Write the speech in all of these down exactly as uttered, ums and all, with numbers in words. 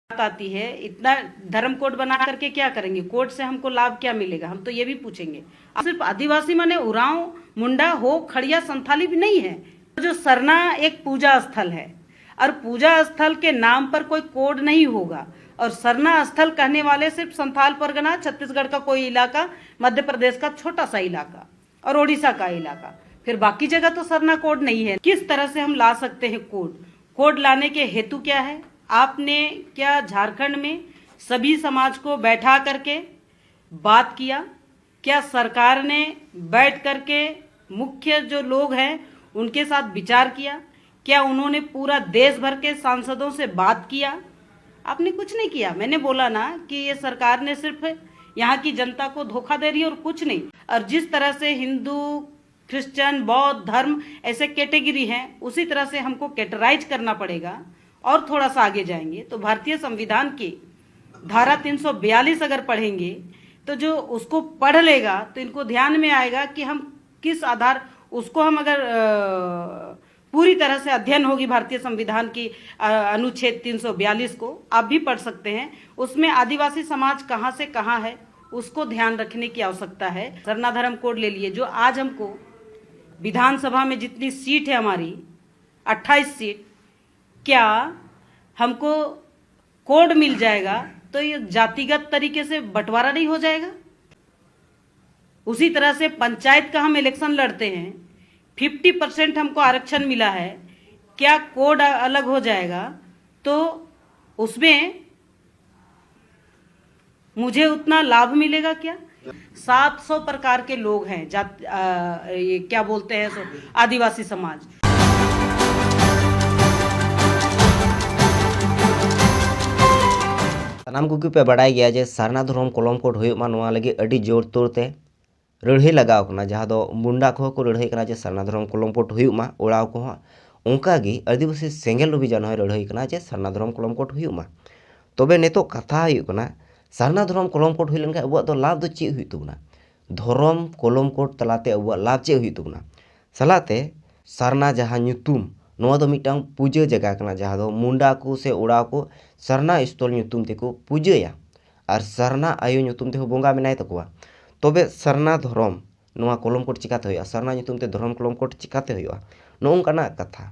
आती है, इतना धर्म कोड बना करके क्या करेंगे? कोड से हमको लाभ क्या मिलेगा, हम तो ये भी पूछेंगे। सिर्फ आदिवासी माने उरांव, मुंडा, हो, खड़िया, संथाली भी नहीं है। जो सरना एक पूजा स्थल है और पूजा स्थल के नाम पर कोई कोड नहीं होगा, और सरना स्थल कहने वाले सिर्फ संथाल परगना, छत्तीसगढ़ का कोई इलाका, मध्य प्रदेश का छोटा सा इलाका और ओडिशा का इलाका, फिर बाकी जगह तो सरना कोड नहीं है। किस तरह से हम ला सकते हैं कोड? कोड लाने के हेतु क्या है? आपने क्या झारखंड में सभी समाज को बैठा करके बात किया? क्या सरकार ने बैठ करके मुख्य जो लोग हैं उनके साथ विचार किया? क्या उन्होंने पूरा देश भर के सांसदों से बात किया? आपने कुछ नहीं किया। मैंने बोला ना कि ये सरकार ने सिर्फ यहाँ की जनता को धोखा दे रही है और कुछ नहीं। और जिस तरह से हिंदू, क्रिश्चियन, बौद्ध धर्म ऐसे कैटेगरी हैं, उसी तरह से हमको कैटेगराइज करना पड़ेगा। और थोड़ा सा आगे जाएंगे तो भारतीय संविधान की धारा तीन सौ बयालीस अगर पढ़ेंगे तो जो उसको पढ़ लेगा तो इनको ध्यान में आएगा कि हम किस आधार, उसको हम अगर अ, पूरी तरह से अध्ययन होगी भारतीय संविधान की अ, अनुच्छेद तीन सौ बयालीस को, आप भी पढ़ सकते हैं। उसमें आदिवासी समाज कहाँ से कहाँ है, उसको ध्यान रखने की आवश्यकता है। सरना धर्म कोड ले लिए, जो आज हमको विधानसभा में जितनी सीट है हमारी, अट्ठाईस सीट, क्या हमको कोड मिल जाएगा तो ये जातिगत तरीके से बंटवारा नहीं हो जाएगा? उसी तरह से पंचायत का हम इलेक्शन लड़ते हैं, फिफ्टी परसेंट हमको आरक्षण मिला है, क्या कोड अलग हो जाएगा तो उसमें मुझे उतना लाभ मिलेगा क्या? सात सौ प्रकार के लोग हैं, जात अ, ये क्या बोलते हैं सो, आदिवासी समाज। ᱥᱟᱱᱟᱢ ᱠᱚᱜᱮ ᱯᱮ ᱵᱟᱰᱟᱭ ᱜᱮᱭᱟ ᱡᱮ ᱥᱟᱨᱱᱟ ᱫᱷᱚᱨᱚᱢ ᱠᱚᱞᱚᱢ ᱠᱳᱰ ᱦᱩᱭᱩᱜ ᱢᱟ, ᱱᱚᱣᱟ ᱞᱟᱹᱜᱤᱫ ᱟᱹᱰᱤ ᱡᱳᱨ ᱛᱳᱨ ᱛᱮ ᱞᱟᱹᱲᱦᱟᱹᱭ ᱞᱟᱜᱟᱣ ᱠᱟᱱᱟ, ᱡᱟᱦᱟᱸ ᱫᱚ ᱢᱩᱱᱰᱟ ᱠᱚᱦᱚᱸ ᱠᱚ ᱞᱟᱹᱲᱦᱟᱹᱭ ᱠᱟᱱᱟ ᱡᱮ ᱥᱟᱨᱱᱟ ᱫᱷᱚᱨᱚᱢ ᱠᱚᱞᱚᱢ ᱠᱳᱰ ᱦᱩᱭᱩᱜ ᱢᱟ, ᱳᱨᱟᱣ ᱠᱚᱦᱚᱸ᱾ ᱚᱱᱠᱟ ᱜᱮ ᱟᱹᱫᱤᱵᱟᱹᱥᱤ ᱥᱮᱸᱜᱮᱞ ᱚᱵᱷᱤᱡᱟᱱ ᱦᱚᱸᱭ ᱞᱟᱹᱲᱦᱟᱹᱭ ᱠᱟᱱᱟ ᱡᱮ ᱥᱟᱨᱱᱟ ᱫᱷᱚᱨᱚᱢ ᱠᱚᱞᱚᱢ ᱠᱳᱰ ᱦᱩᱭᱩᱜ ᱢᱟ᱾ ᱛᱚᱵᱮ ᱱᱤᱛᱚᱜ ᱠᱟᱛᱷᱟ ᱦᱩᱭᱩᱜ ᱠᱟᱱᱟ, ᱥᱟᱨᱱᱟ ᱫᱷᱚᱨᱚᱢ ᱠᱚᱞᱚᱢ ᱠᱳᱰ ᱦᱩᱭ ᱞᱮᱱᱠᱷᱟᱱ ᱟᱵᱚᱣᱟᱜ ᱫᱚ ᱞᱟᱵᱷ ᱫᱚ ᱪᱮᱫ ᱦᱩᱭᱩᱜ ᱛᱟᱵᱚᱱᱟ? ᱫᱷᱚᱨᱚᱢ ᱠᱚᱞᱚᱢ ᱠᱳᱰ ᱛᱟᱞᱟᱛᱮ ᱟᱵᱚᱣᱟᱜ ᱞᱟᱵᱷ ᱪᱮᱫ ᱦᱩᱭᱩᱜ ᱛᱟᱵᱚᱱᱟ? ᱥᱟᱞᱟᱜ ᱛᱮ ᱥᱟᱨᱱᱟ ᱡᱟᱦᱟᱸ ᱧᱩᱛᱩᱢ ᱱᱚᱣᱟ ᱫᱚ ᱢᱤᱫᱴᱟᱝ ᱯᱩᱡᱟᱹ ᱡᱟᱭᱜᱟ ᱠᱟᱱᱟ, ᱡᱟᱦᱟᱸ ᱫᱚ ᱢᱩᱱᱰᱟ ᱠᱚ ᱥᱮ ᱳᱨᱟᱣ ᱠᱚ ᱥᱟᱨᱱᱟ ᱥᱛᱷᱚᱞ ᱧᱩᱛᱩᱢ ᱛᱮᱠᱚ ᱯᱩᱡᱟᱹᱭᱟ ᱟᱨ ᱥᱟᱨᱱᱟ ᱟᱭᱳ ᱧᱩᱛᱩᱢ ᱛᱮᱦᱚᱸ ᱵᱚᱸᱜᱟ ᱢᱮᱱᱟᱭ ᱛᱟᱠᱚᱣᱟ᱾ ᱛᱚᱵᱮ ᱥᱟᱨᱱᱟ ᱫᱷᱚᱨᱚᱢ ᱱᱚᱣᱟ ᱠᱚᱞᱚᱢ ᱠᱳᱰ ᱪᱤᱠᱟᱛᱮ ᱦᱩᱭᱩᱜᱼᱟ? ᱥᱟᱨᱱᱟ ᱧᱩᱛᱩᱢ ᱛᱮ ᱫᱷᱚᱨᱚᱢ ᱠᱚᱞᱚᱢ ᱠᱳᱰ ᱪᱤᱠᱟᱛᱮ ᱦᱩᱭᱩᱜᱼᱟ? ᱱᱚᱜᱼᱚ ᱱᱚᱝᱠᱟᱱᱟᱜ ᱠᱟᱛᱷᱟ᱾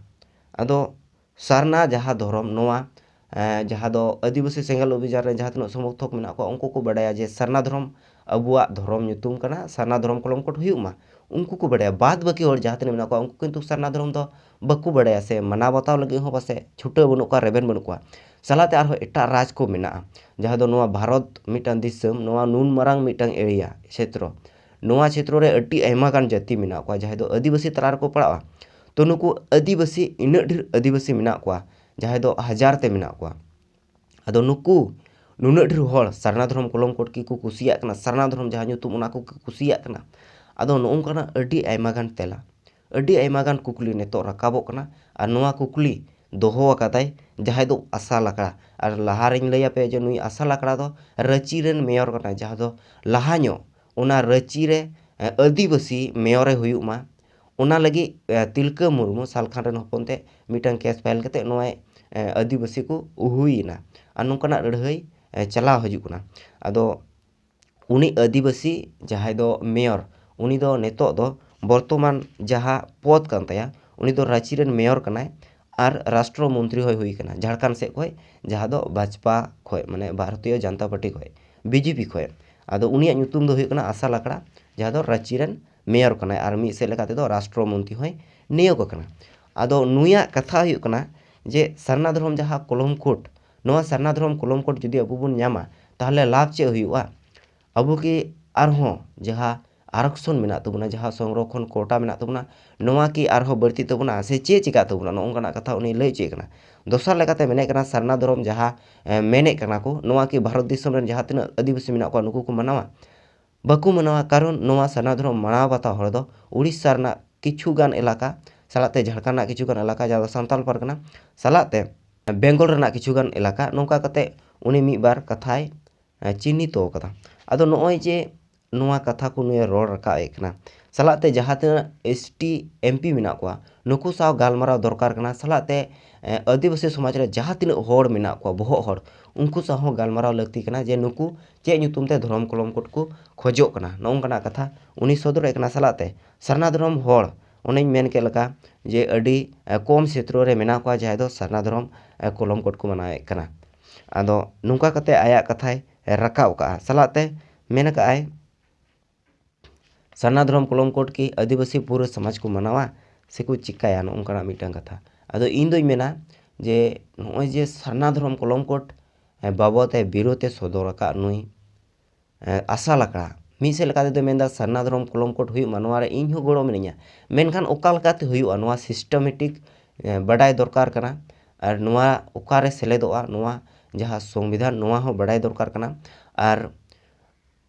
ᱟᱫᱚ ᱥᱟᱨᱱᱟ ᱡᱟᱦᱟᱸ ᱫᱷᱚᱨᱚᱢ, ᱱᱚᱣᱟ, ᱮᱸ, ᱡᱟᱦᱟᱸ ᱫᱚ ᱟᱹᱫᱤᱵᱟᱹᱥᱤ ᱥᱮᱸᱜᱮᱞ ᱚᱵᱷᱤᱡᱟᱱ ᱨᱮ ᱡᱟᱦᱟᱸ ᱛᱤᱱᱟᱹᱜ ᱥᱚᱢᱚᱨᱛᱷᱚᱠ ᱢᱮᱱᱟᱜ ᱠᱚᱣᱟ, ᱩᱱᱠᱩ ᱠᱚ ᱵᱟᱰᱟᱭᱟ ᱡᱮ ᱥᱟᱨᱱᱟ ᱫᱷᱚᱨᱚᱢ ᱟᱵᱚᱣᱟᱜ ᱫᱷᱚᱨᱚᱢ ᱧᱩᱛᱩᱢ ᱠᱟᱱᱟ, ᱥᱟᱨᱱᱟ ᱫᱷᱚᱨᱚᱢ ᱠᱚᱞᱚᱢ ᱠᱳᱰ ᱦᱩᱭᱩᱜ ᱢᱟ᱾ ᱩᱱᱠᱩ ᱠᱚ ᱵᱟᱰᱟᱭᱟ᱾ ᱵᱟᱫ ᱵᱟᱹᱠᱤ ᱦᱚᱲ ᱡᱟᱦᱟᱸ ᱛᱤᱱᱟᱹᱜ ᱢᱮᱱᱟᱜ ᱠᱚᱣᱟ, ᱩᱱᱠᱩ ᱠᱤᱱᱛᱩ ᱥᱟᱨᱱᱟ ᱫᱷᱚᱨᱚᱢ ᱫᱚ ᱵᱟᱠᱚ ᱵᱟᱰᱟᱭᱟ ᱥᱮ ᱢᱟᱱᱟᱣ ᱵᱟᱛᱟᱣ ᱞᱟᱹᱜᱤᱫ ᱦᱚᱸ ᱯᱟᱥᱮᱡ ᱪᱷᱩᱴᱟᱹᱣ ᱵᱟᱹᱱᱩᱜ ᱠᱚᱣᱟ, ᱨᱮᱵᱮᱱ ᱵᱟᱹᱱᱩᱜ ᱠᱚᱣᱟ᱾ ᱥᱟᱞᱟᱛᱮ ᱟᱨᱦᱚᱸ ᱮᱴᱟᱜ ᱨᱟᱡᱽ ᱠᱚ ᱢᱮᱱᱟᱜᱼᱟ, ᱡᱟᱦᱟᱸ ᱫᱚ ᱱᱚᱣᱟ ᱵᱷᱟᱨᱚᱛ ᱢᱤᱫᱴᱟᱝ ᱫᱤᱥᱚᱢ, ᱱᱚᱣᱟ ᱱᱩᱱ ᱢᱟᱨᱟᱝ ᱢᱤᱫᱴᱟᱝ ᱮᱨᱤᱭᱟ, ᱪᱷᱮᱛᱨᱚ, ᱱᱚᱣᱟ ᱪᱷᱮᱛᱨᱚ ᱨᱮ ᱟᱹᱰᱤ ᱟᱭᱢᱟ ᱜᱟᱱ ᱡᱟᱹᱛᱤ ᱢᱮᱱᱟᱜ ᱠᱚᱣᱟ, ᱡᱟᱦᱟᱸᱭ ᱫᱚ ᱟᱹᱫᱤᱵᱟᱹᱥᱤ ᱛᱟᱞᱟ ᱨᱮᱠᱚ ᱯᱟᱲᱟᱜᱼᱟ᱾ ᱛᱚ, ᱱᱩᱠᱩ ᱟᱹᱫᱤᱵᱟᱹᱥᱤ, ᱤᱱᱟᱹᱜ ᱰᱷᱮᱨ ᱟᱹᱫᱤᱵᱟᱹᱥᱤ ᱢᱮᱱᱟᱜ ᱠᱚᱣᱟ, ᱡᱟᱦᱟᱸᱭ ᱫᱚ ᱦᱟᱡᱟᱨ ᱛᱮ ᱢᱮᱱᱟᱜ ᱠᱚᱣᱟ᱾ ᱟᱫᱚ ᱱᱩᱠᱩ ᱱᱩᱱᱟᱹᱜ ᱰᱷᱮᱨ ᱦᱚᱲ ᱥᱟᱨᱱᱟ ᱫᱷᱚᱨᱚᱢ ᱠᱚᱞᱚᱢ ᱠᱳᱰ ᱠᱤ ᱠᱚ ᱠᱩᱥᱤᱭᱟᱜ ᱠᱟᱱᱟ, ᱥᱟᱨᱱᱟ ᱫᱷᱚᱨᱚᱢ ᱡᱟᱦᱟᱸ ᱧᱩᱛᱩᱢ, ᱚᱱᱟ ᱠᱚ ᱠᱚ ᱠᱩᱥᱤᱭᱟᱜ ᱠᱟᱱᱟ? ᱟᱫᱚ ᱱᱚᱜᱼᱚ ᱱᱚᱝᱠᱟᱱᱟᱜ ᱟᱹᱰᱤ ᱟᱭᱢᱟ ᱜᱟᱱ ᱛᱮᱞᱟ, ᱟᱹᱰᱤ ᱟᱭᱢᱟ ᱜᱟᱱ ᱠᱩᱠᱞᱤ ᱱᱤᱛᱚᱜ ᱨᱟᱠᱟᱵᱚᱜ ᱠᱟᱱᱟ᱾ ᱟᱨ ᱱᱚᱣᱟ ᱠᱩᱠᱞᱤ ᱫᱚᱦᱚ ᱟᱠᱟᱫᱟᱭ ᱡᱟᱦᱟᱸᱭ ᱫᱚ ᱟᱥᱟ ᱞᱟᱠᱲᱟ᱾ ᱟᱨ ᱞᱟᱦᱟ ᱨᱮᱧ ᱞᱟᱹᱭ ᱟᱯᱮᱭᱟ ᱡᱮ ᱱᱩᱭ ᱟᱥᱟ ᱞᱟᱠᱲᱟ ᱫᱚ ᱨᱟᱺᱪᱤ ᱨᱮᱱ ᱢᱮᱭᱚᱨ ᱠᱟᱱᱟᱭ, ᱡᱟᱦᱟᱸ ᱫᱚ ᱞᱟᱦᱟ ᱧᱚᱜ ᱚᱱᱟ ᱨᱟᱺᱪᱤ ᱨᱮ, ᱮ, ᱟᱹᱫᱤᱵᱟᱹᱥᱤ ᱢᱮᱭᱚᱨᱮ ᱦᱩᱭᱩᱜ ᱢᱟ, ᱚᱱᱟ ᱞᱟᱹᱜᱤᱫ, ᱮ, ᱛᱤᱞᱠᱟᱹ ᱢᱩᱨᱢᱩ ᱥᱟᱞᱠᱷᱟᱱ ᱨᱮᱱ ᱦᱚᱯᱚᱱ ᱛᱮ ᱢᱤᱫᱴᱟᱝ ᱠᱮᱥ ᱯᱷᱟᱭᱤᱞ ᱠᱟᱛᱮ ᱱᱚᱣᱟ, ᱮ, ᱟᱹᱫᱤᱵᱟᱹᱥᱤ ᱠᱚ ᱦᱩᱭᱮᱱᱟ᱾ ᱟᱨ ᱱᱚᱝᱠᱟᱱᱟᱜ ᱞᱟᱹᱲᱦᱟᱹᱭ, ᱮ, ᱪᱟᱞᱟᱣ ᱦᱤᱡᱩᱜ ᱠᱟᱱᱟ᱾ ᱟᱫᱚ ᱩᱱᱤ ᱟᱹᱫᱤᱵᱟᱹᱥᱤ ᱡᱟᱦᱟᱸᱭ ᱫᱚ ᱢᱮᱭᱚᱨ, ᱩᱱᱤ ᱫᱚ ᱱᱤᱛᱚᱜ ᱫᱚ ᱵᱚᱨᱛᱚᱢᱟᱱ ᱡᱟᱦᱟᱸ ᱯᱚᱫᱽ ᱠᱟᱱ ᱛᱟᱭᱟ, ᱩᱱᱤ ᱫᱚ ᱨᱟᱺᱪᱤ ᱨᱮᱱ ᱢᱮᱭᱚᱨ ᱠᱟᱱᱟᱭ ᱟᱨ ᱨᱟᱥᱴᱨᱚ ᱢᱚᱱᱛᱨᱤ ᱦᱚᱸᱭ ᱦᱩᱭ ᱠᱟᱱᱟ ᱡᱷᱟᱲᱠᱷᱚᱸᱰ ᱥᱮᱫ ᱠᱷᱚᱱ, ᱡᱟᱦᱟᱸ ᱫᱚ ᱵᱷᱟᱡᱽᱯᱟ ᱠᱷᱚᱱ, ᱢᱟᱱᱮ ᱵᱷᱟᱨᱚᱛᱤᱭᱚ ᱡᱚᱱᱚᱛᱟ ᱯᱟᱨᱴᱤ ᱠᱷᱚᱱ, ᱵᱤᱡᱮᱯᱤ ᱠᱷᱚᱱ᱾ ᱟᱫᱚ ᱩᱱᱤᱭᱟᱜ ᱧᱩᱛᱩᱢ ᱫᱚ ᱦᱩᱭᱩᱜ ᱠᱟᱱᱟ ᱟᱥᱟ ᱞᱟᱠᱲᱟ, ᱡᱟᱦᱟᱸ ᱫᱚ ᱨᱟᱺᱪᱤ ᱨᱮᱱ ᱢᱮᱭᱚᱨ ᱠᱟᱱᱟᱭ ᱟᱨ ᱢᱤᱫ ᱥᱮᱫ ᱞᱮᱠᱟ ᱛᱮᱫᱚ ᱨᱟᱥᱴᱨᱚ ᱢᱚᱱᱛᱨᱤ ᱦᱚᱸᱭ ᱱᱤᱭᱳᱜᱽ ᱟᱠᱟᱱᱟ᱾ ᱟᱫᱚ ᱱᱩᱭᱟᱜ ᱠᱟᱛᱷᱟ ᱦᱩᱭᱩᱜ ᱠᱟᱱᱟ ᱡᱮ ᱥᱟᱨᱱᱟ ᱫᱷᱚᱨᱚᱢ ᱡᱟᱦᱟᱸ ᱠᱚᱞᱚᱢ ᱠᱳᱰ, ᱱᱚᱣᱟ ᱥᱟᱨᱱᱟ ᱫᱷᱚᱨᱚᱢ ᱠᱚᱞᱚᱢ ᱠᱳᱰ ᱡᱩᱫᱤ ᱟᱵᱚ ᱵᱚᱱ ᱧᱟᱢᱟ, ᱛᱟᱦᱚᱞᱮ ᱞᱟᱵᱷ ᱪᱮᱫ ᱦᱩᱭᱩᱜᱼᱟ? ᱟᱵᱚ ᱠᱤ ᱟᱨᱦᱚᱸ ᱡᱟᱦᱟᱸ ᱟᱨᱚᱠᱥᱚᱱ ᱢᱮᱱᱟᱜ ᱛᱟᱵᱚᱱᱟ, ᱡᱟᱦᱟᱸ ᱥᱚᱝᱨᱚᱠᱷᱚᱱ ᱠᱳᱴᱟ ᱢᱮᱱᱟᱜ ᱛᱟᱵᱚᱱᱟ, ᱱᱚᱣᱟ ᱠᱤ ᱟᱨᱦᱚᱸ ᱵᱟᱹᱲᱛᱤᱜ ᱛᱟᱵᱚᱱᱟ ᱥᱮ ᱪᱮᱫ ᱪᱤᱠᱟᱹᱜ ᱛᱟᱵᱚᱱᱟ? ᱱᱚᱜᱼᱚ ᱱᱚᱝᱠᱟᱱᱟᱜ ᱠᱟᱛᱷᱟ ᱩᱱᱤ ᱞᱟᱹᱭ ᱦᱚᱪᱚᱭᱮᱫ ᱠᱟᱱᱟ᱾ ᱫᱚᱥᱟᱨ ᱞᱮᱠᱟᱛᱮ ᱢᱮᱱᱮᱫ ᱠᱟᱱᱟ, ᱥᱟᱨᱱᱟ ᱫᱷᱚᱨᱚᱢ ᱡᱟᱦᱟᱸ, ᱮ, ᱢᱮᱱᱮᱫ ᱠᱟᱱᱟ ᱠᱚ, ᱱᱚᱣᱟ ᱠᱤ ᱵᱷᱟᱨᱚᱛ ᱫᱤᱥᱚᱢ ᱨᱮᱱ ᱡᱟᱦᱟᱸ ᱛᱤᱱᱟᱹᱜ ᱟᱹᱫᱤᱵᱟᱹᱥᱤ ᱢᱮᱱᱟᱜ ᱠᱚᱣᱟ, ᱱᱩᱠᱩ ᱠᱚ ᱢᱟᱱᱟᱣᱟ? ᱵᱟᱠᱚ ᱢᱟᱱᱟᱣᱟ, ᱠᱟᱨᱚᱱ ᱱᱚᱣᱟ ᱥᱟᱨᱱᱟ ᱫᱷᱚᱨᱚᱢ ᱢᱟᱱᱟᱣ ᱵᱟᱛᱟᱣ ᱦᱚᱲ ᱫᱚ ᱩᱲᱤᱥᱥᱟ ᱨᱮᱱᱟᱜ ᱠᱤᱪᱷᱩ ᱜᱟᱱ ᱮᱞᱟᱠᱟ ᱥᱟᱞᱟᱜ ᱛᱮ, ᱡᱷᱟᱲᱠᱷᱚᱸᱰ ᱨᱮᱱᱟᱜ ᱠᱤᱪᱷᱩ ᱜᱟᱱ ᱮᱞᱟᱠᱟ, ᱡᱟᱦᱟᱸ ᱫᱚ ᱥᱟᱱᱛᱟᱞ ᱯᱟᱨᱜᱟᱱᱟ, ᱥᱟᱞᱟᱜ ᱛᱮ ᱵᱮᱝᱜᱚᱞ ᱨᱮᱱᱟᱜ ᱠᱤᱪᱷᱩ ᱜᱟᱱ ᱮᱞᱟᱠᱟ, ᱱᱚᱝᱠᱟ ᱠᱟᱛᱮ ᱩᱱᱤ ᱢᱤᱫ ᱵᱟᱨ ᱠᱟᱛᱷᱟᱭ, ᱮ, ᱪᱤᱱᱦᱤᱛᱚ ᱟᱠᱟᱫᱟ᱾ ᱟᱫᱚ ᱱᱚᱜᱼᱚᱭ ᱡᱮ ᱱᱚᱣᱟ ᱠᱟᱛᱷᱟ ᱠᱚ ᱱᱩᱭᱮ ᱨᱚᱲ ᱨᱟᱠᱟᱵ ᱮᱫ ᱠᱟᱱᱟ᱾ ᱥᱟᱞᱟᱜ ᱛᱮ ᱡᱟᱦᱟᱸ ᱛᱤᱱᱟᱹᱜ ᱮᱥ ᱴᱤ ᱮᱢ ᱯᱤ ᱢᱮᱱᱟᱜ ᱠᱚᱣᱟ, ᱱᱩᱠᱩ ᱥᱟᱶ ᱜᱟᱞᱢᱟᱨᱟᱣ ᱫᱚᱨᱠᱟᱨ ᱠᱟᱱᱟ᱾ ᱥᱟᱞᱟᱜ ᱛᱮ, ᱮ, ᱟᱹᱫᱤᱵᱟᱹᱥᱤ ᱥᱚᱢᱟᱡᱽ ᱨᱮ ᱡᱟᱦᱟᱸ ᱛᱤᱱᱟᱹᱜ ᱦᱚᱲ ᱢᱮᱱᱟᱜ ᱠᱚᱣᱟ, ᱵᱚᱦᱚᱜ ᱦᱚᱲ, ᱩᱱᱠᱩ ᱥᱟᱶ ᱦᱚᱸ ᱜᱟᱞᱢᱟᱨᱟᱣ ᱞᱟᱹᱠᱛᱤ ᱠᱟᱱᱟ ᱡᱮ ᱱᱩᱠᱩ ᱪᱮᱫ ᱧᱩᱛᱩᱢ ᱛᱮ ᱫᱷᱚᱨᱚᱢ ᱠᱚᱞᱚᱢ ᱠᱳᱰ ᱠᱚ ᱠᱷᱚᱡᱚᱜ ᱠᱟᱱᱟ᱾ ᱱᱚᱜᱼᱚ ᱱᱚᱝᱠᱟᱱᱟᱜ ᱠᱟᱛᱷᱟ ᱩᱱᱤ ᱥᱚᱫᱚᱨᱮᱫ ᱠᱟᱱᱟ᱾ ᱥᱟᱞᱟᱜ ᱛᱮ ᱥᱟᱨᱱᱟ ᱫᱷᱚᱨᱚᱢ ᱦᱚᱲ, ᱚᱱᱮᱧ ᱢᱮᱱ ᱠᱮᱫ ᱞᱮᱠᱟ ᱡᱮ ᱟᱹᱰᱤ, ᱮ, ᱠᱚᱢ ᱥᱮᱛᱨᱚ ᱨᱮ ᱢᱮᱱᱟᱜ ᱠᱚᱣᱟ ᱡᱟᱦᱟᱸᱭ ᱫᱚ ᱥᱟᱨᱱᱟ ᱫᱷᱚᱨᱚᱢ, ᱮ, ᱠᱚᱞᱚᱢ ᱠᱳᱰ ᱠᱚ ᱢᱟᱱᱟᱣᱮᱫ ᱠᱟᱱᱟ᱾ ᱟᱫᱚ ᱱᱚᱝᱠᱟ ᱠᱟᱛᱮ ᱟᱭᱟᱜ ᱠᱟᱛᱷᱟᱭ ᱨᱟᱠᱟᱵ ᱠᱟᱜᱼᱟ᱾ ᱥᱟᱞᱟᱜ ᱛᱮ ᱢᱮᱱ ᱠᱟᱜᱼᱟᱭ, ᱥᱟᱨᱱᱟ ᱫᱷᱚᱨᱚᱢ ᱠᱚᱞᱚᱢ ᱠᱳᱰ ᱠᱤ ᱟᱹᱫᱤᱵᱟᱹᱥᱤ ᱯᱩᱨᱟᱹ ᱥᱚᱢᱟᱡᱽ ᱠᱚ ᱢᱟᱱᱟᱣᱟ ᱥᱮᱠᱚ ᱪᱤᱠᱟᱹᱭᱟ? ᱱᱚᱜᱼᱚ ᱱᱚᱝᱠᱟᱱᱟᱜ ᱢᱤᱫᱴᱟᱝ ᱠᱟᱛᱷᱟ᱾ ᱟᱫᱚ ᱤᱧ ᱫᱚᱧ ᱢᱮᱱᱟ ᱡᱮ ᱱᱚᱜᱼᱚᱭ ᱡᱮ ᱥᱟᱨᱱᱟ ᱫᱷᱚᱨᱚᱢ ᱠᱚᱞᱚᱢ ᱠᱳᱰ, ᱮ, ᱵᱟᱵᱚᱫ ᱮ ᱵᱤᱨᱳᱫᱷ ᱮ ᱥᱚᱫᱚᱨ ᱟᱠᱟᱫ ᱱᱩᱭ, ᱮ, ᱟᱥᱟ ᱞᱟᱠᱲᱟ, ᱢᱤᱫ ᱥᱮᱫ ᱞᱮᱠᱟ ᱛᱮᱫᱚ ᱢᱮᱱᱫᱟ ᱥᱟᱨᱱᱟ ᱫᱷᱚᱨᱚᱢ ᱠᱚᱞᱚᱢ ᱠᱳᱰ ᱦᱩᱭᱩᱜ ᱢᱟ, ᱱᱚᱣᱟ ᱨᱮ ᱤᱧ ᱦᱚᱸ ᱜᱚᱲᱚ ᱢᱤᱱᱟᱹᱧᱟ᱾ ᱢᱮᱱᱠᱷᱟᱱ ᱚᱠᱟ ᱞᱮᱠᱟᱛᱮ ᱦᱩᱭᱩᱜᱼᱟ, ᱱᱚᱣᱟ ᱥᱤᱥᱴᱮᱢᱮᱴᱤᱠ, ᱮ, ᱵᱟᱰᱟᱭ ᱫᱚᱨᱠᱟᱨ ᱠᱟᱱᱟ᱾ ᱟᱨ ᱱᱚᱣᱟ ᱚᱠᱟᱨᱮ ᱥᱮᱞᱮᱫᱚᱜᱼᱟ, ᱱᱚᱣᱟ ᱡᱟᱦᱟᱸ ᱥᱚᱝᱵᱤᱫᱷᱟᱱ, ᱱᱚᱣᱟ ᱦᱚᱸ ᱵᱟᱰᱟᱭ ᱫᱚᱨᱠᱟᱨ ᱠᱟᱱᱟ᱾ ᱟᱨ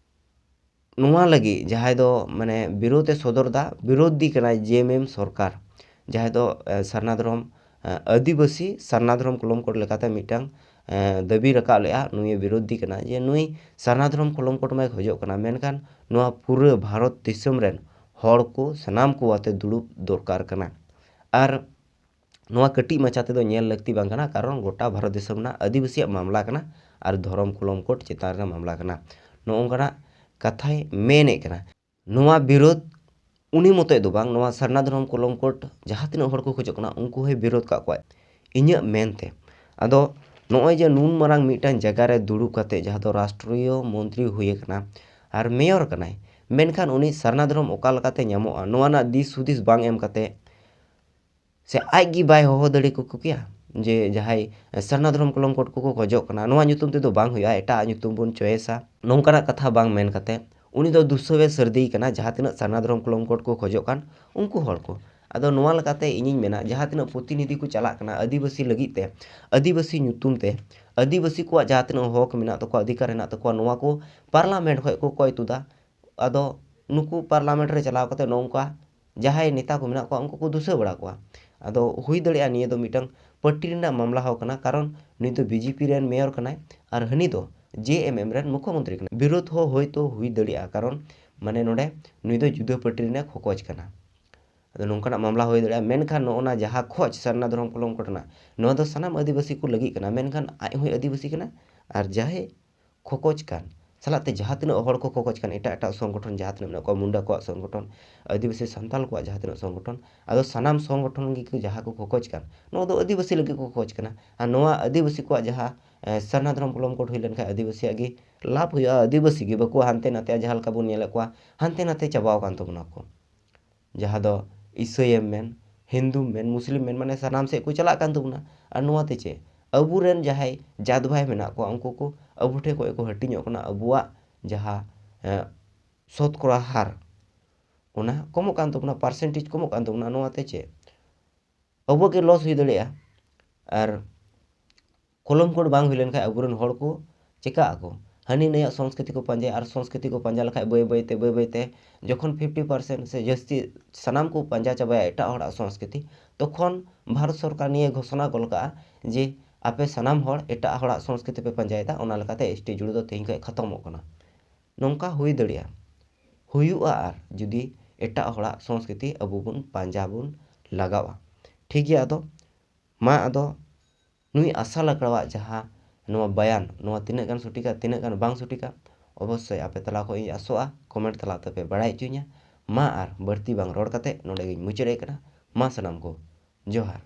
ᱱᱚᱣᱟ ᱞᱟᱹᱜᱤᱫ ᱡᱟᱦᱟᱸᱭ ᱫᱚ ᱢᱟᱱᱮ ᱵᱤᱨᱳᱫᱷ ᱮ ᱥᱚᱫᱚᱨ ᱮᱫᱟ, ᱵᱤᱨᱳᱫᱷᱤ ᱠᱟᱱᱟᱭ ᱡᱮ ᱮᱢ ᱮᱢ ᱥᱚᱨᱠᱟᱨ, ᱡᱟᱦᱟᱸᱭ ᱫᱚ, ᱮ, ᱥᱟᱨᱱᱟ ᱫᱷᱚᱨᱚᱢ, ᱮ, ᱟᱹᱫᱤᱵᱟᱹᱥᱤ ᱥᱟᱨᱱᱟ ᱫᱷᱚᱨᱚᱢ ᱠᱚᱞᱚᱢ ᱠᱳᱰ ᱞᱮᱠᱟᱛᱮ ᱢᱤᱫᱴᱟᱝ, ᱮ, ᱫᱟᱹᱵᱤ ᱨᱟᱠᱟᱵ ᱞᱮᱫᱼᱟ, ᱱᱩᱭᱮ ᱵᱤᱨᱳᱫᱷᱤ ᱠᱟᱱᱟ ᱡᱮ ᱱᱩᱭ ᱥᱟᱨᱱᱟ ᱫᱷᱚᱨᱚᱢ ᱠᱚᱞᱚᱢ ᱠᱳᱰ ᱢᱟᱭ ᱠᱷᱚᱡᱚᱜ ᱠᱟᱱᱟ, ᱢᱮᱱᱠᱷᱟᱱ ᱱᱚᱣᱟ ᱯᱩᱨᱟᱹ ᱵᱷᱟᱨᱚᱛ ᱫᱤᱥᱚᱢ ᱨᱮᱱ ᱦᱚᱲ ᱠᱚ ᱥᱟᱱᱟᱢ ᱠᱚ ᱟᱛᱮ ᱫᱩᱲᱩᱵ ᱫᱚᱨᱠᱟᱨ ᱠᱟᱱᱟ᱾ ᱟᱨ ᱱᱚᱣᱟ ᱠᱟᱹᱴᱤᱡ ᱢᱟᱪᱷᱟ ᱛᱮᱫᱚ ᱧᱮᱞ ᱞᱟᱹᱠᱛᱤ ᱵᱟᱝ ᱠᱟᱱᱟ, ᱠᱟᱨᱚᱱ ᱜᱚᱴᱟ ᱵᱷᱟᱨᱚᱛ ᱫᱤᱥᱚᱢ ᱨᱮᱱᱟᱜ ᱟᱹᱫᱤᱵᱟᱹᱥᱤᱭᱟᱜ ᱢᱟᱢᱞᱟ ᱠᱟᱱᱟ ᱟᱨ ᱫᱷᱚᱨᱚᱢ ᱠᱚᱞᱚᱢ ᱠᱳᱰ ᱪᱮᱛᱟᱱ ᱨᱮ ᱢᱟᱢᱞᱟ ᱠᱟᱱᱟ᱾ ᱱᱚᱜᱼᱚ ᱱᱚᱝᱠᱟᱱᱟᱜ ᱠᱟᱛᱷᱟᱭ ᱢᱮᱱᱮᱫ ᱠᱟᱱᱟ᱾ ᱱᱚᱣᱟ ᱵᱤᱨᱳᱫᱷ ᱩᱱᱤ ᱢᱚᱛᱚᱡ ᱫᱚ ᱵᱟᱝ, ᱱᱚᱣᱟ ᱥᱟᱨᱱᱟ ᱫᱷᱚᱨᱚᱢ ᱠᱚᱞᱚᱢ ᱠᱳᱰ ᱡᱟᱦᱟᱸ ᱛᱤᱱᱟᱹᱜ ᱦᱚᱲ ᱠᱚ ᱠᱷᱚᱡᱚᱜ ᱠᱟᱱᱟ, ᱩᱱᱠᱩ ᱦᱚᱸᱭ ᱵᱤᱨᱳᱫᱷ ᱠᱟᱜ ᱠᱚᱣᱟ ᱤᱧᱟᱹᱜ ᱢᱮᱱᱛᱮ᱾ ᱟᱫᱚ ᱱᱚᱜᱼᱚᱭ ᱡᱮ ᱱᱩᱱ ᱢᱟᱨᱟᱝ ᱢᱤᱫᱴᱟᱝ ᱡᱟᱭᱜᱟ ᱨᱮ ᱫᱩᱲᱩᱵ ᱠᱟᱛᱮ, ᱡᱟᱦᱟᱸ ᱫᱚ ᱨᱟᱥᱴᱨᱤᱭᱚ ᱢᱚᱱᱛᱨᱤ ᱦᱩᱭ ᱟᱠᱟᱱᱟ ᱟᱨ ᱢᱮᱭᱚᱨ ᱠᱟᱱᱟᱭ, ᱢᱮᱱᱠᱷᱟᱱ ᱩᱱᱤ ᱥᱟᱨᱱᱟ ᱫᱷᱚᱨᱚᱢ ᱚᱠᱟ ᱞᱮᱠᱟᱛᱮ ᱧᱟᱢᱚᱜᱼᱟ, ᱱᱚᱣᱟ ᱨᱮᱱᱟᱜ ᱫᱤᱥ ᱦᱩᱫᱤᱥ ᱵᱟᱝ ᱮᱢ ᱠᱟᱛᱮ ᱥᱮ ᱟᱡ ᱜᱮ ᱵᱟᱭ ᱦᱚᱦᱚ ᱫᱟᱲᱮ ᱠᱚ ᱠᱮᱭᱟ ᱡᱮ ᱡᱟᱦᱟᱸᱭ ᱥᱟᱨᱱᱟ ᱫᱷᱚᱨᱚᱢ ᱠᱚᱞᱚᱢ ᱠᱳᱰ ᱠᱚᱠᱚ ᱠᱷᱚᱡᱚᱜ ᱠᱟᱱᱟ, ᱱᱚᱣᱟ ᱧᱩᱛᱩᱢ ᱛᱮᱫᱚ ᱵᱟᱝ ᱦᱩᱭᱩᱜᱼᱟ, ᱮᱴᱟᱜ ᱧᱩᱛᱩᱢ ᱵᱚᱱ ᱪᱚᱭᱮᱥᱟ, ᱱᱚᱝᱠᱟᱱᱟᱜ ᱠᱟᱛᱷᱟ ᱵᱟᱝ ᱢᱮᱱ ᱠᱟᱛᱮ ᱩᱱᱤ ᱫᱚ ᱫᱩᱥᱟᱹᱣ ᱮ ᱥᱟᱹᱨᱫᱤᱭ ᱠᱟᱱᱟ ᱡᱟᱦᱟᱸ ᱛᱤᱱᱟᱹᱜ ᱥᱟᱨᱱᱟ ᱫᱷᱚᱨᱚᱢ ᱠᱚᱞᱚᱢ ᱠᱳᱰ ᱠᱚ ᱠᱷᱚᱡᱚᱜ ᱠᱟᱱ ᱩᱱᱠᱩ ᱦᱚᱲ ᱠᱚ᱾ ᱟᱫᱚ ᱱᱚᱣᱟ ᱞᱮᱠᱟᱛᱮ ᱤᱧᱤᱧ ᱢᱮᱱᱟ, ᱡᱟᱦᱟᱸ ᱛᱤᱱᱟᱹᱜ ᱯᱨᱚᱛᱤᱱᱤᱫᱷᱤ ᱠᱚ ᱪᱟᱞᱟᱜ ᱠᱟᱱᱟ ᱟᱹᱫᱤᱵᱟᱹᱥᱤ ᱞᱟᱹᱜᱤᱫ ᱛᱮ, ᱟᱹᱫᱤᱵᱟᱹᱥᱤ ᱧᱩᱛᱩᱢ ᱛᱮ, ᱟᱹᱫᱤᱵᱟᱹᱥᱤ ᱠᱚᱣᱟᱜ ᱡᱟᱦᱟᱸ ᱛᱤᱱᱟᱹᱜ ᱦᱚᱠ ᱢᱮᱱᱟᱜ ᱛᱟᱠᱚᱣᱟ, ᱚᱫᱷᱤᱠᱟᱨ ᱦᱮᱱᱟᱜ ᱛᱟᱠᱚᱣᱟ, ᱱᱚᱣᱟ ᱠᱚ ᱯᱟᱨᱞᱟᱢᱮᱱᱴ ᱠᱷᱚᱱ ᱠᱚ ᱠᱚᱭ ᱛᱩᱫᱟ᱾ ᱟᱫᱚ ᱱᱩᱠᱩ ᱯᱟᱨᱞᱟᱢᱮᱱᱴ ᱨᱮ ᱪᱟᱞᱟᱣ ᱠᱟᱛᱮ ᱱᱚᱝᱠᱟ ᱡᱟᱦᱟᱸᱭ ᱱᱮᱛᱟ ᱠᱚ ᱢᱮᱱᱟᱜ ᱠᱚᱣᱟ, ᱩᱱᱠᱩ ᱠᱚ ᱫᱩᱥᱟᱹᱣ ᱵᱟᱲᱟ ᱠᱚᱣᱟ᱾ ᱟᱫᱚ ᱦᱩᱭ ᱫᱟᱲᱮᱭᱟᱜᱼᱟ ᱱᱤᱭᱟᱹ ᱫᱚ ᱢᱤᱫᱴᱟᱝ ᱯᱟᱹᱴᱤ ᱨᱮᱱᱟᱜ ᱢᱟᱢᱞᱟ ᱦᱚᱸ ᱠᱟᱱᱟ, ᱠᱟᱨᱚᱱ ᱱᱩᱭ ᱫᱚ ᱵᱤ ᱡᱮ ᱯᱤ ᱨᱮᱱ ᱢᱮᱭᱚᱨ ᱠᱟᱱᱟᱭ ᱟᱨ ᱦᱟᱹᱱᱤ ᱫᱚ ᱡᱮ ᱮᱢ ᱮᱢ ᱨᱮᱱ ᱢᱩᱠᱷᱭᱚᱢᱚᱱᱛᱨᱤ ᱠᱟᱱᱟ᱾ ᱵᱤᱨᱳᱫᱷ ᱦᱚᱸ ᱦᱳᱭᱛᱳ ᱦᱩᱭ ᱫᱟᱲᱮᱭᱟᱜᱼᱟ, ᱠᱟᱨᱚᱱ ᱢᱟᱱᱮ ᱱᱚᱰᱮ ᱱᱩᱭ ᱫᱚ ᱡᱩᱫᱟᱹ ᱯᱟᱹᱴᱤ ᱨᱮᱱᱟᱜ ᱠᱷᱚᱠᱚᱡ ᱠᱟᱱᱟ᱾ ᱟᱫᱚ ᱱᱚᱝᱠᱟᱱᱟᱜ ᱢᱟᱢᱞᱟ ᱦᱩᱭ ᱫᱟᱲᱮᱭᱟᱜᱼᱟ, ᱢᱮᱱᱠᱷᱟᱱ ᱱᱚᱜᱼᱚ ᱱᱟ ᱡᱟᱦᱟᱸ ᱠᱷᱚᱡᱽ ᱥᱟᱨᱱᱟ ᱫᱷᱚᱨᱚᱢ ᱠᱚᱞᱚᱢ ᱠᱳᱰ ᱨᱮᱱᱟᱜ, ᱱᱚᱣᱟ ᱫᱚ ᱥᱟᱱᱟᱢ ᱟᱹᱫᱤᱵᱟᱹᱥᱤ ᱠᱚ ᱞᱟᱹᱜᱤᱫ ᱠᱟᱱᱟ, ᱢᱮᱱᱠᱷᱟᱱ ᱟᱡ ᱦᱚᱸᱭ ᱟᱹᱫᱤᱵᱟᱹᱥᱤ ᱠᱟᱱᱟ᱾ ᱟᱨ ᱡᱟᱦᱟᱸᱭ ᱠᱷᱚᱠᱚᱡ ᱠᱟᱱ, ᱥᱟᱞᱟᱜ ᱛᱮ ᱡᱟᱦᱟᱸ ᱛᱤᱱᱟᱹᱜ ᱦᱚᱲ ᱠᱚ ᱠᱷᱚᱠᱚᱡ ᱠᱟᱱ, ᱮᱴᱟᱜ ᱮᱴᱟᱜ ᱥᱚᱝᱜᱚᱴᱷᱚᱱ ᱡᱟᱦᱟᱸ ᱛᱤᱱᱟᱹᱜ ᱢᱮᱱᱟᱜ ᱠᱚᱣᱟ, ᱢᱩᱱᱰᱟ ᱠᱚᱣᱟᱜ ᱥᱚᱝᱜᱚᱴᱷᱚᱱ, ᱟᱹᱫᱤᱵᱟᱹᱥᱤ ᱥᱟᱱᱛᱟᱞ ᱠᱚᱣᱟᱜ ᱡᱟᱦᱟᱸ ᱛᱤᱱᱟᱹᱜ ᱥᱚᱝᱜᱚᱴᱷᱚᱱ, ᱟᱫᱚ ᱥᱟᱱᱟᱢ ᱥᱚᱝᱜᱚᱴᱷᱚᱱ ᱜᱮᱠᱚ ᱡᱟᱦᱟᱸ ᱠᱚ ᱠᱷᱚᱠᱚᱡ ᱠᱟᱱ, ᱱᱚᱣᱟ ᱫᱚ ᱟᱹᱫᱤᱵᱟᱹᱥᱤ ᱞᱟᱹᱜᱤᱫ ᱠᱚ ᱠᱷᱚᱠᱚᱡ ᱠᱟᱱᱟ᱾ ᱟᱨ ᱱᱚᱣᱟ ᱟᱹᱫᱤᱵᱟᱹᱥᱤ ᱠᱚᱣᱟᱜ ᱡᱟᱦᱟᱸ, ᱮ, ᱥᱟᱨᱱᱟ ᱫᱷᱚᱨᱚᱢ ᱠᱚᱞᱚᱢ ᱠᱳᱰ ᱦᱩᱭ ᱞᱮᱱᱠᱷᱟᱱ ᱟᱹᱫᱤᱵᱟᱹᱥᱤᱭᱟᱜ ᱜᱮ ᱞᱟᱵᱷ ᱦᱩᱭᱩᱜᱼᱟ, ᱟᱹᱫᱤᱵᱟᱹᱥᱤ ᱜᱮ ᱵᱟᱠᱚ ᱦᱟᱱᱛᱮ ᱱᱟᱛᱮᱜᱼᱟ᱾ ᱡᱟᱦᱟᱸ ᱞᱮᱠᱟ ᱵᱚᱱ ᱧᱮᱞᱮᱫ ᱠᱚᱣᱟ, ᱦᱟᱱᱛᱮ ᱱᱟᱛᱮ ᱪᱟᱵᱟᱣ ᱟᱠᱟᱱ ᱛᱟᱵᱚᱱᱟ ᱠᱚ, ᱡᱟᱦᱟᱸ ᱫᱚ ᱤᱥᱟᱹᱭᱮᱢ ᱢᱮᱱ, ᱦᱤᱱᱫᱩᱢ ᱢᱮᱱ, ᱢᱩᱥᱞᱤᱢ ᱢᱮᱱ, ᱢᱟᱱᱮ ᱥᱟᱱᱟᱢ ᱥᱮᱫ ᱠᱚ ᱪᱟᱞᱟᱜ ᱠᱟᱱ ᱛᱟᱵᱚᱱᱟ᱾ ᱟᱨ ᱱᱚᱣᱟ ᱛᱮ ᱪᱮᱫ, ᱟᱵᱚᱨᱮᱱ ᱡᱟᱦᱟᱸᱭ ᱡᱟᱛ ᱵᱷᱟᱭ ᱢᱮᱱᱟᱜ ᱠᱚᱣᱟ, ᱩᱱᱠᱩ ᱠᱚ ᱟᱵᱚ ᱴᱷᱮᱱ ᱠᱷᱚᱱ ᱠᱚ ᱦᱟᱹᱴᱤᱧᱚᱜ ᱠᱟᱱᱟ᱾ ᱟᱵᱚᱣᱟᱜ ᱡᱟᱦᱟᱸ, ᱮ, ᱥᱚᱛᱠᱚᱨᱟ ᱦᱟᱨ, ᱚᱱᱟ ᱠᱚᱢᱚᱜ ᱠᱟᱱ ᱛᱟᱵᱚᱱᱟ, ᱯᱟᱨᱥᱮᱱᱴᱮᱡᱽ ᱠᱚᱢᱚᱜ ᱠᱟᱱ ᱛᱟᱵᱚᱱᱟ᱾ ᱱᱚᱣᱟ ᱛᱮ ᱪᱮᱫ, ᱟᱵᱚ ᱜᱮ ᱞᱚᱥ ᱦᱩᱭ ᱫᱟᱲᱮᱭᱟᱜᱼᱟ᱾ ᱟᱨ ᱠᱚᱞᱚᱢ ᱠᱳᱰ ᱵᱟᱝ ᱦᱩᱭ ᱞᱮᱱᱠᱷᱟᱱ ᱟᱵᱚᱨᱮᱱ ᱦᱚᱲ ᱠᱚ ᱪᱮᱠᱟᱜ ᱟᱠᱚ? ᱦᱟᱹᱱᱤ ᱱᱟᱹᱭᱟᱜ ᱥᱚᱝᱥᱠᱨᱤᱛᱤ ᱠᱚ ᱯᱟᱸᱡᱟᱭᱟ, ᱟᱨ ᱥᱚᱝᱥᱠᱨᱤᱛᱤ ᱠᱚ ᱯᱟᱸᱡᱟ ᱞᱮᱠᱷᱟᱡ ᱵᱟᱹᱭ ᱵᱟᱹᱭ ᱛᱮ, ᱵᱟᱹᱭ ᱵᱟᱹᱭ ᱛᱮ ᱡᱚᱠᱷᱚᱱ ᱯᱷᱤᱯᱴᱤ ᱯᱟᱨᱥᱮᱱᱴ ᱥᱮ ᱡᱟᱹᱥᱛᱤ ᱥᱟᱱᱟᱢ ᱠᱚ ᱯᱟᱸᱡᱟ ᱪᱟᱵᱟᱭᱟ ᱮᱴᱟᱜ ᱦᱚᱲᱟᱜ ᱥᱚᱝᱥᱠᱨᱤᱛᱤ, ᱛᱚᱠᱷᱚᱱ ᱵᱷᱟᱨᱚᱛ ᱥᱚᱨᱠᱟᱨ ᱱᱤᱭᱟᱹ ᱜᱷᱳᱥᱚᱱᱟ ᱜᱚᱞ ᱠᱟᱜᱼᱟ ᱡᱮ ᱟᱯᱮ ᱥᱟᱱᱟᱢ ᱦᱚᱲ ᱮᱴᱟᱜ ᱦᱚᱲᱟᱜ ᱥᱚᱝᱥᱠᱨᱤᱛᱤ ᱯᱮ ᱯᱟᱸᱡᱟᱭᱮᱫᱟ, ᱚᱱᱟ ᱞᱮᱠᱟᱛᱮ ᱮᱥ ᱴᱤ ᱡᱩᱲᱟᱹ ᱫᱚ ᱛᱮᱦᱮᱧ ᱠᱷᱚᱱ ᱠᱷᱟᱛᱚᱢᱚᱜ ᱠᱟᱱᱟ᱾ ᱱᱚᱝᱠᱟ ᱦᱩᱭ ᱫᱟᱲᱮᱭᱟᱜᱼᱟ, ᱦᱩᱭᱩᱜᱼᱟ᱾ ᱟᱨ ᱡᱩᱫᱤ ᱮᱴᱟᱜ ᱦᱚᱲᱟᱜ ᱥᱚᱝᱥᱠᱨᱤᱛᱤ ᱟᱵᱚ ᱵᱚᱱ ᱯᱟᱸᱡᱟ ᱵᱚᱱ ᱞᱟᱜᱟᱣᱟ, ᱴᱷᱤᱠ ᱜᱮᱭᱟ᱾ ᱟᱫᱚ ᱢᱟ, ᱟᱫᱚ ᱱᱩᱭ ᱟᱥᱟ ᱞᱟᱠᱲᱟᱣᱟᱜ ᱡᱟᱦᱟᱸ ᱱᱚᱣᱟ ᱵᱟᱭᱟᱱ, ᱱᱚᱣᱟ ᱛᱤᱱᱟᱹᱜ ᱜᱟᱱ ᱥᱚᱴᱷᱤᱠᱟ, ᱛᱤᱱᱟᱹᱜ ᱜᱟᱱ ᱵᱟᱝ ᱥᱚᱴᱷᱤᱠᱟ, ᱚᱵᱚᱥᱥᱳᱭ ᱟᱯᱮ ᱛᱟᱞᱟ ᱠᱷᱚᱱ ᱤᱧ ᱟᱥᱚᱜᱼᱟ ᱠᱚᱢᱮᱱᱴ ᱛᱟᱞᱟ ᱛᱮᱯᱮ ᱵᱟᱲᱟᱭ ᱦᱚᱪᱚᱧᱟ᱾ ᱢᱟ, ᱟᱨ ᱵᱟᱹᱲᱛᱤ ᱵᱟᱝ ᱨᱚᱲ ᱠᱟᱛᱮ ᱱᱚᱰᱮ ᱜᱤᱧ ᱢᱩᱪᱟᱹᱫ ᱮᱫ ᱠᱟᱱᱟ᱾ ᱢᱟ, ᱥᱟᱱᱟᱢ ᱠᱚ ᱡᱚᱦᱟᱨ᱾